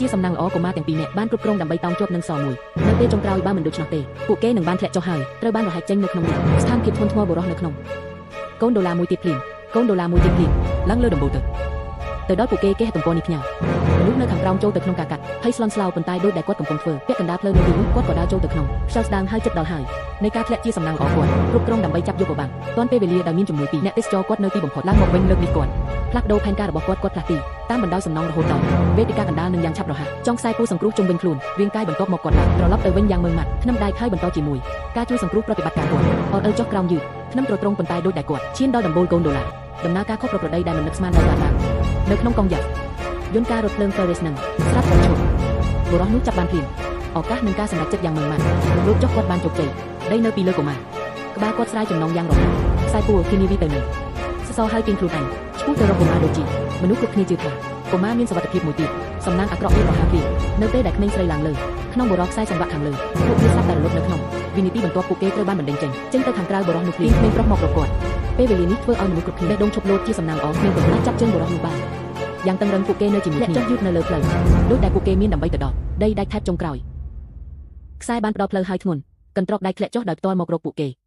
ជាសំណាងល្អកុមារទាំងពីរនាក់បានគ្រប់គ្រងដើម្បីតោងជាប់នឹងសមួយនៅពេលចុងក្រោយបើមិនដូច្នោះទេពួកគេនឹងបានធ្លាក់ចុះហើយត្រូវបានរហែកចេញនៅក្នុងនេះស្ថានភាពធ្ងន់ធ្ងរបុរសនៅក្នុងកូនដុល្លារមួយទៀតភ្លាមកូនដុល្លារមួយទៀតភ្លាមឡើងលើដំបូលទៅទៅដល់ពួកគេគេហទំព័រនេះផ្ញើមនុស្សនៅខាងក្រោមចូលទៅក្នុងការកាត់ហើយស្លន់ស្លោប៉ុន្តែដោយដែលគាត់កំពុងធ្វើពាក់កណ្ដាលផ្លូវនៅទីនោះគាត់ក៏ដើរចូលទៅក្នុងខ្យល់ស្ដាងហើយចិត្តដល់ហើយនៃការធ្លាក់ជាសំណាងល្អគាត់គ្រប់គ្រងដើម្បីចាប់យកក៏បានទាន់ពេលវេលាដោយមានជំនួយពីអ្នកទេសចរគាត់នៅទីបំផុតឡើងមកវិញលើកនេះគាត់ផ្លាស់ប្ដូរផែនការរបស់គាត់គាត់ផ្លាស់ទីតាមបណ្ដោយសំណងរហូតដល់វេទិកាកណ្ដាលនឹងយ៉ាងឆាប់រហ័សចុងខ្សែពូសង្គ្រោះជុំវិញខ្លួនរាងកាយបន្ទាប់មកគាត់ឡើងត្រឡប់ទៅវិញយ៉ាងម៉ឺងម៉ាត់ធ្នឹមដែកហើយបន្តជាមួយការជួយសង្គ្រោះប្រតិបត្តិការគាត់អត់អើចុះក្រោមយឺតធ្នឹមត្រត្រង់ប៉ុន្តែដោយដែលគាត់ឈានដល់ដំបូលកូនដុល្លារដំណើរការខុសប្រក្រតីដែលមិននឹកស្មានដល់កើតឡើងនៅក្នុងកងយ៉ាប់យន្តការរថភ្លើង Ferris នឹងស្រាប់តែឈប់បុរសនោះចាប់បានភ្លាមឱកាសនឹងការសម្រេចចិត្តយ៉ាងម៉ឺងម៉ាត់លោកចុះគាត់បានជោគជ័យដីនៅពីលើកុមារក្បាលគាត់ស្រាយចំណងយ៉ាងរហ័សខ្សែពួរធានាវីទៅនឹងសសរហើយទាញខ្លួនឯងឆ្ពោះទៅរកកុមារដូចជាមនុស្សគ្រប់គ្នាជឿថាកុមារមានសុវត្ថិភាពមួយទៀតសំណាងអាក្រក់វាប្រហារភ្លាមនៅពេលដែលក្មេងស្រីឡើងលើក្នុងបុរសខ្សែសង្វាក់ខាងលើពួកវាស្រាប់តែរលត់នៅក្នុងវិនាទីបន្ទាប់ពួកគេត្រូវបានបណ្ដេញចេញចេញទៅខាងក្រៅបុរសនោះភ្លាមក្មេងប្រុសមករកគាត់ពេលវេលានេះធ្វើឲ្យមនុស្សគ្រប់គ្នាបេះដូងឈប់លោតជាសំណាងល្អគ្មានកំណត់ចាប់ជើងបុរសនោះបានយ៉ាងតឹងរឹងពួកគេនៅជាមួយគ្នាចុះយឺតនៅលើផ្លូវដូចដែលពួកគេមានដើម្បីទៅដល់ដីដាច់ថែបចុងក្រោយខ្សែបានផ្ដល់ផ្លូវឲ្យធ្ងន់កន្ត្រកដែកធ្លាក់ចុះដោយផ្ទាល់មករកពួកគេ។